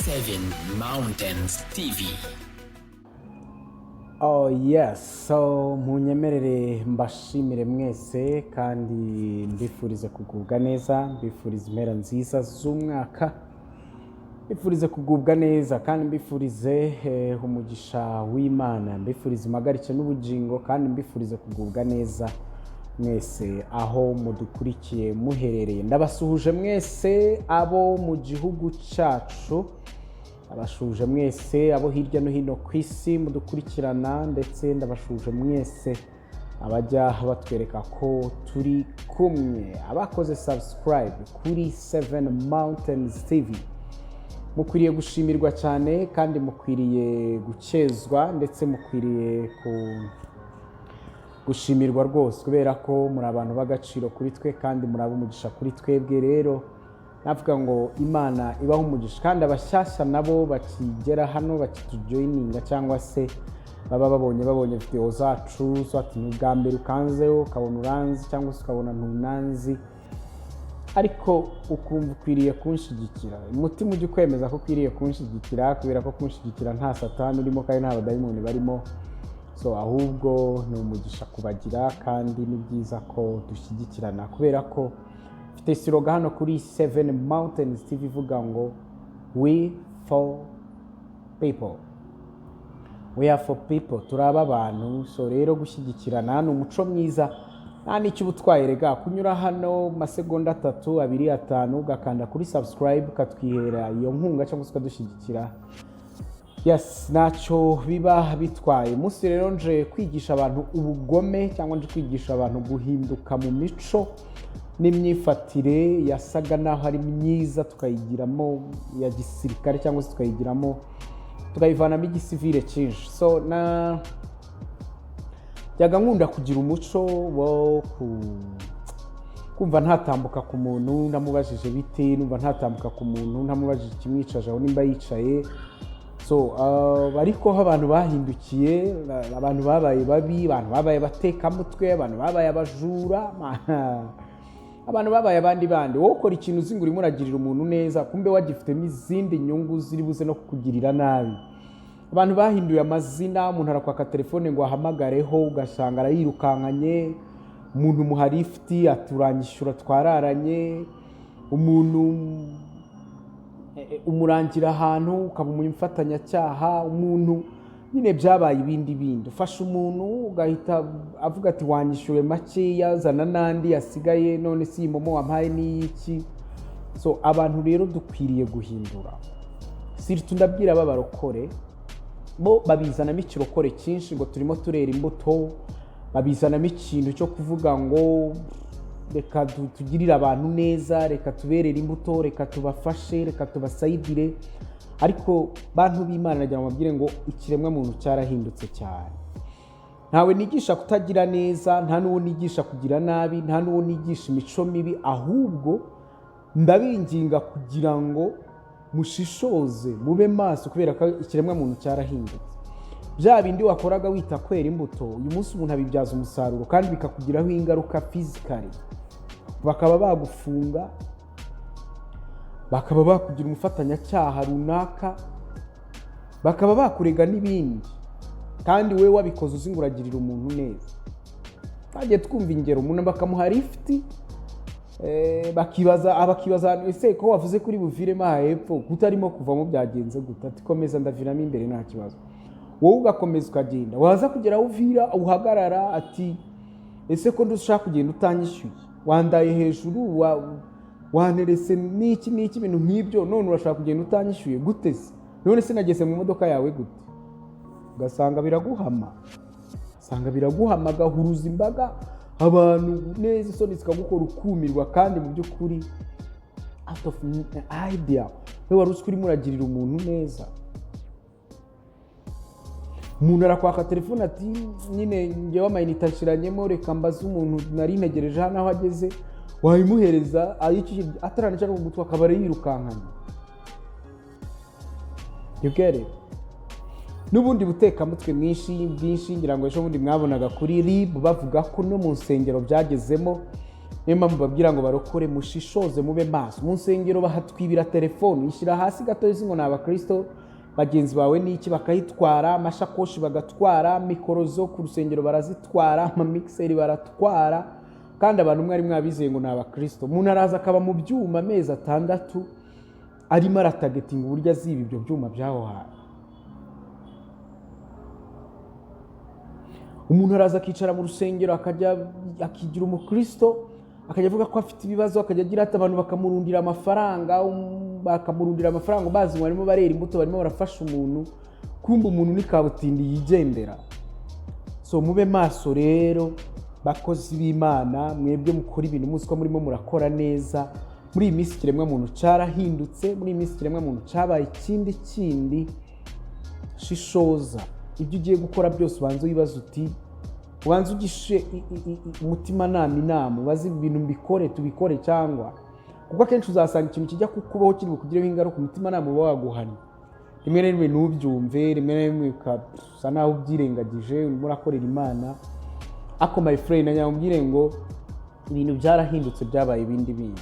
Seven Mountains TV. Oh yes, so munyemerere mbashimire mwese kandi mbifurize kugubwa neza, mbifurize impera nziza z'umwaka, mbifurize kugubwa neza kandi mbifurize umugisha w'Imana, mbifurize impagarike n'ubugingo kandi mbifurize kugubwa neza mwese aho mudukurikiye muherereye. Ndabasuhuje mwese abo mu gihugu cyacu, ndabasuhuje mwese abo hirya no hino ku isi mudukurikirana, ndetse ndabasuhuje mwese abajya batwereka ko turi kumwe, abakoze subscribe kuri Seven Mountains TV. Mukwiriye gushimirwa cyane kandi mukwiriye gukezwa, ndetse mukwiriye ku gushimirwa rwose, kubera ko muri abantu b'agaciro kuri twe kandi muri ab'umugisha kuri twebwe. Rero navuga ngo Imana ibaho umugisha, kandi abashyashya nabo bakigera hano, bakitujoininga, cyangwa se baba babonye videwo zacu, so ati ni ubwa mbere ukanzeho ukabona uranzi cyangwa se ukabona ntunanzi, ariko ukumva ukwiriye kunshyigikira, umutima ujya ukwemeza ko ukwiriye kunshyigikira, kubera ko kunshyigikira nta Satani urimo kandi nta badayimoni barimo. So ahubwo ni umugisha kubagira, kandi ni byiza ko dushyigikirana, kubera ko mfite slogan hano kuri Seven Mountains TV ivuga ngo "We for people, we are for people", turaba abantu. So rero gushyigikirana ni umuco mwiza, nta n'icyo uba utwaye rega kunyura hano masegonda 3, 2, 5, ugakanda kuri subscribe, ukatwihera iyo nkunga cyangwa se ukadushyigikira. Yes, ntacyo biba bitwaye. Umunsi rero nje kwigisha abantu ubugome, cyangwa nje kwigisha abantu guhinduka mu mico n'imyifatire yasaga naho ari myiza, tukayigiramo ya gisirikare cyangwa se tukayigiramo, tukayivanamo igisivire cyinshi. So na jyaga nkunda kugira umuco wo kumva ntatambuka ku muntu ntamubajije bite, numva ntatambuka ku muntu ntamubajije ikimwicaje aho nimba yicaye. So ariko aho abantu bahindukiye, abantu babaye babi, abantu babaye abatekamutwe, abantu babaye abajura, abantu babaye abandi bandi. Wowe ukora ikintu uzi ngo urimo uragirira umuntu neza, kumbe wagifitemo izindi nyungu ziri buze no kukugirira nabi. Abantu bahinduye amazina, umuntu arakwaka telefone ngo ahamagareho, ugasanga arayirukankanye. Umuntu umuha lifuti, aturanyishyura twararanye. Umuntu umurangira ahantu, ukaba umufatanyacyaha. Umuntu nyine byabaye ibindi bindi. Ufasha umuntu, ugahita avuga ati: "Wanyishyuwe makeya, zana n'andi asigaye. None si iyi MoMo wampaye n'iyiki?" So abantu rero dukwiriye guhindura. Surtout ndabwira b'abarokore, bo babizanamo ikirokore cyinshi ngo turimo turera imbuto, babizanamo ikintu cyo kuvuga ngo reka tugirire abantu neza, reka tuberere imbuto, reka tubafashe, reka tubasayidire. Ariko bantu b'Imana, nagira ngo mbabwire ngo ikiremwamuntu cyarahindutse cyane. Ntawe nigisha kutagira neza, nta n'uwo nigisha kugira nabi, nta n'uwo nigisha imico mibi. Ahubwo ndabinginga kugira ngo mushishoze, mube maso, kubera ko ikiremwamuntu cyarahindutse. Bya bindi wakoraga wita kwera imbuto, uyu munsi umuntu abibyaza umusaruro kandi bikakugiraho ingaruka physically, bakaba bagufunga, bakaba bakugira umufatanyacyaha runaka, bakaba bakurega n'ibindi, kandi wowe wabikoze uzi ngo uragirira umuntu neza. Twagiye twumva ingero, umuntu bakamuha lifuti, bakibaza: "Ese ko wavuze kuri buviremo aha hepfo, kutarimo kuvamo, byagenze gute?" Ati: "Komeza, ndaviramo imbere, nta kibazo." Wowe ugakomeza ukagenda, waza kugera aho uvira uhagarara, ati: "Ese ko ushaka kugenda utanyishyuye? Wandaye hejuru, wanterese n'iki n'iki, ibintu nk'ibyo, none urashaka kugenda utanyishyuye gute se? None se nageze mu modoka yawe gute?" Ugasanga biraguhama, usanga biraguhama, agahuruza imbaga abantu neza, isoni zikagukora, ukumirwa. Kandi mu by'ukuri out of idea, we wari uzi ko urimo uragirira umuntu neza. Umuntu arakwaka telefone ati: "Nyine ngewe amayinite anshiranyemo, reka mbaze umuntu nari ntegereje hano aho ageze." Wayimuhereza, ataranica no ku gutwi akaba yirukankanye. You get it? N'ubundi butekamutwe mwinshi bwinshi. Ngira ngo ejo bundi mwabonaga kuri RIB bavuga ko no mu nsengero byagezemo. Niyo mpamvu babwira ngo barokore mushishoze, mube maso. Mu nsengero bahatwibira telefone, uyishyira hasi gatoya ngo ni abakristo bagenzi bawe n'iki, bakayitwara. Amashakoshi bagatwara, mikoro zo ku rusengero barazitwara, amamixer baratwara. Kandi abantu mwari mwabizeye ngo ni abakristo. Umuntu araza akaba mu byuma amezi 6, arimo aratargetinga uburyo aziba ibyo byuma by'aho hantu. Umuntu araza akicara mu rusengero, akajya akigira umukristo, akajya avuga ko afite ibibazo, akajya agira ati abantu bakamurundira amafaranga, bakamurundira amafaranga bazi ngo barimo barera imbuto, barimo barafasha umuntu. Kumva umuntu ni kabutindi yigendera. So mube maso rero, bakozi b'Imana, mwebwe mukora ibintu muzi ko murimo murakora neza. Muri iyi minsi ikiremwamuntu cyarahindutse, muri iyi minsi ikiremwamuntu cyabaye ikindi kindi. Shishoza ibyo ugiye gukora byose, ubanze wibaze uti, ubanze ugishe umutimanama inama, ubaze ibintu mbikore, tubikore cyangwa, kuko akenshi uzasanga ikintu kijya kukubaho kiri bukugireho ingaruka, umutimanama uba waguhannye. Rimwe na rimwe ntubyumve, rimwe na rimwe ukasa naho ubyirengagije, urimo urakorera Imana. Ako my friend, nyamubwire ngo ibintu byarahindutse, byabaye ibindi bindi.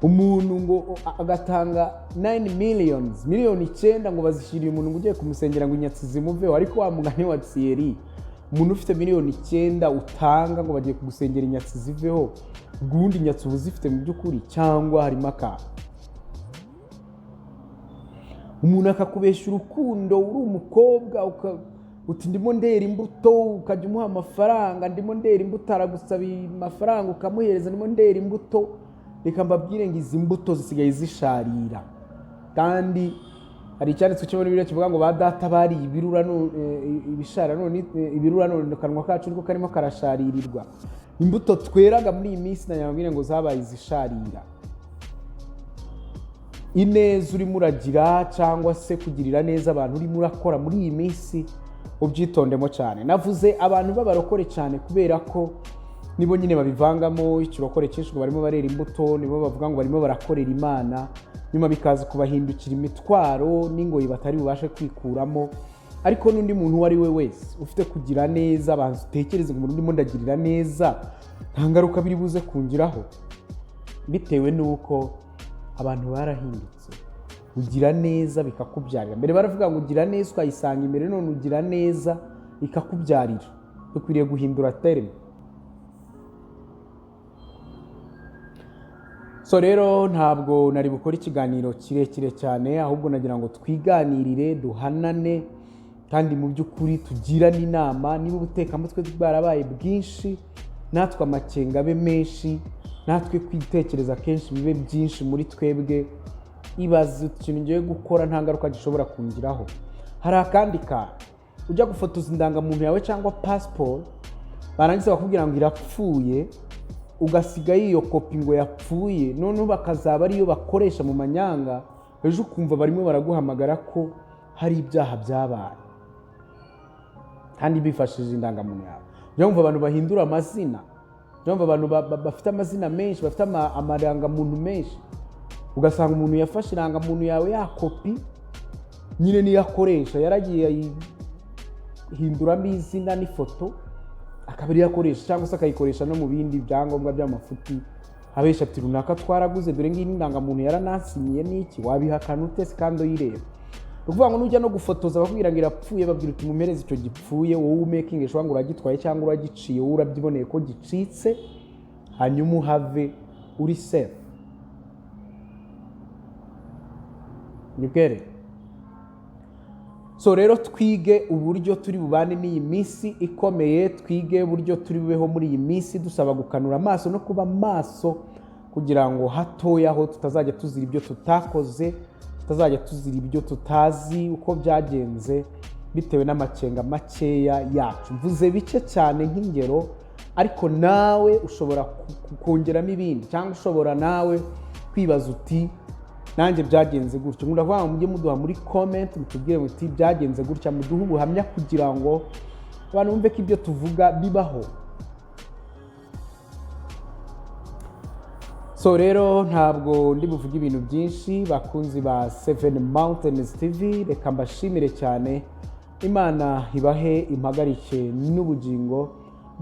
Umuntu ngo agatanga 9 millions, miliyoni 9, ngo bazishyiriye umuntu ngo ugiye kumusengera ngo inyatsi zimuveho. Ariko wa mugani wa Thierry, umuntu ufite miliyoni 9 utanga ngo bagiye kugusengera inyatsi ziveho, ubwo ubundi inyatsi uba uzifite mu by'ukuri cyangwa harimo akantu? Umuntu akakubeshya urukundo, uri umukobwa, uti ndimo ndera imbuto, ukajya umuha amafaranga. Ndimo ndera imbuto, aragusaba amafaranga ukamuhereza, ndimo ndera imbuto. Reka mbabwire ngo izi mbuto zisigaye zisharira. Kandi hari icyanditswe cyo muri Bibiliya kivuga ngo ba data bariye ibirura ibishara, none ibirura, none akanwa kacu niko karimo karasharirirwa. Imbuto tweraga muri iyi minsi, na nyamubwire ngo zabaye izisharira. Ineza urimo uragira cyangwa se kugirira neza abantu urimo urakora muri iyi minsi, ubyitondemo cyane. Navuze abantu b'abarokore cyane kubera ko nibo nyine babivangamo ikirokore cyinshi, ngo barimo barera imbuto, nibo bavuga ngo barimo barakorera Imana, nyuma bikaza kubahindukira imitwaro n'ingoyi batari bubashe kwikuramo. Ariko n'undi muntu uwo ari we wese ufite kugira neza, banza utekereze ngo umuntu ndimo ndagirira neza nta ngaruka biri buze kungiraho? Bitewe n'uko abantu barahindutse, ugira neza bikakubyarira. Mbere baravuga ngo ugira neza ukayisanga imbere, none ugira neza ikakubyarira. Dukwiriye guhindura terme. So rero ntabwo nari bukore ikiganiro kirekire cyane, ahubwo nagira ngo twiganirire, duhanane, kandi mu by'ukuri tugirane inama. Niba ubutekamutwe bwarabaye bwinshi, natwe amakenga abe menshi, natwe kwitekereza kenshi bibe byinshi muri twebwe. Ibaze ikintu ngiye gukora nta ngaruka gishobora kungiraho? Hari akandi kantu: ujya gufotoza indangamuntu yawe cyangwa pasiporo, barangiza bakubwira ngo irapfuye, ugasigayo iyo kopi ngo yapfuye, noneho bakazaba ariyo bakoresha mu manyanga. Ejo ukumva barimo baraguhamagara ko hari ibyaha byabaye kandi bifashishije indangamuntu yawe. Ujya wumva abantu bahindura amazina, ujya wumva abantu bafite amazina menshi, bafite amarangamuntu menshi, ugasanga umuntu yafashe irangamuntu yawe ya kopi nyine niyo akoresha, yaragiye ayihinduramo izina n'ifoto, akaba ariyo akoresha, cyangwa se akayikoresha no mu bindi byangombwa by'amafuti, abesha ati runaka twaraguze, dore ngiyi indangamuntu yaranansinyiye n'iki. Wabihakana ute se kandi uyireba? Ni ukuvuga ngo nujya no gufotoza bakubwira ngo irapfuye, babwira uti mumereze icyo gipfuye, wowe umakinge sure ngo uragitwaye cyangwa uragiciye, wowe urabyiboneye ko gicitse, hanyuma uhave uri safe. You get it? So rero twige uburyo turi bubane n'iyi minsi ikomeye, twige uburyo turi bubeho muri iyi minsi, dusaba gukanura amaso no kuba maso, kugira ngo hatoya aho tutazajya tuzira ibyo tutakoze, tutazajya tuzira ibyo tutazi uko byagenze, bitewe n'amakenga makeya yacu. Mvuze bike cyane nk'ingero, ariko nawe ushobora kongeramo ibindi, cyangwa ushobora nawe kwibaza uti nanjye byagenze gutyo. Nkunda kuvuga ngo mujye muduha muri comment, mutubwire muti byagenze gutya, muduhe ubuhamya kugira ngo abantu bumve ko ibyo tuvuga bibaho. So rero ntabwo ndi buvuge ibintu byinshi, bakunzi ba Seven Mountains TV, reka mbashimire cyane. Imana ibahe impagarike n'ubugingo.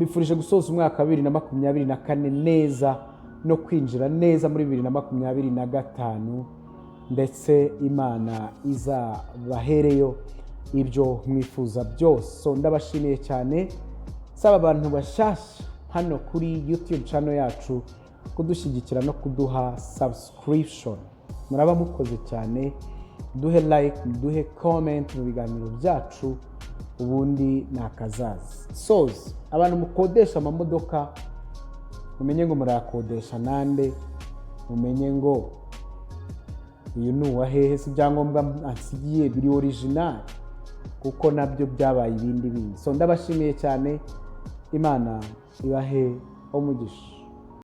Mbifurije gusoza umwaka wa 2024 neza no kwinjira neza muri 2025, ndetse Imana izabahereyo ibyo mwifuza byose. So ndabashimiye cyane. Saba abantu bashyashya hano kuri YouTube channel yacu kudushyigikira no kuduha subscription. Muraba mukoze cyane. Duhe like, duhe comment mu biganiro byacu, ubundi ni akazaza. Soza, abantu mukodesha amamodoka, mumenye ngo murayakodesha nande, mumenye ngo uyu ni uwa hehe, si ibyangombwa ansigiye biri original, kuko nabyo byabaye ibindi bindi. So ndabashimiye cyane, Imana ibahe umugisha.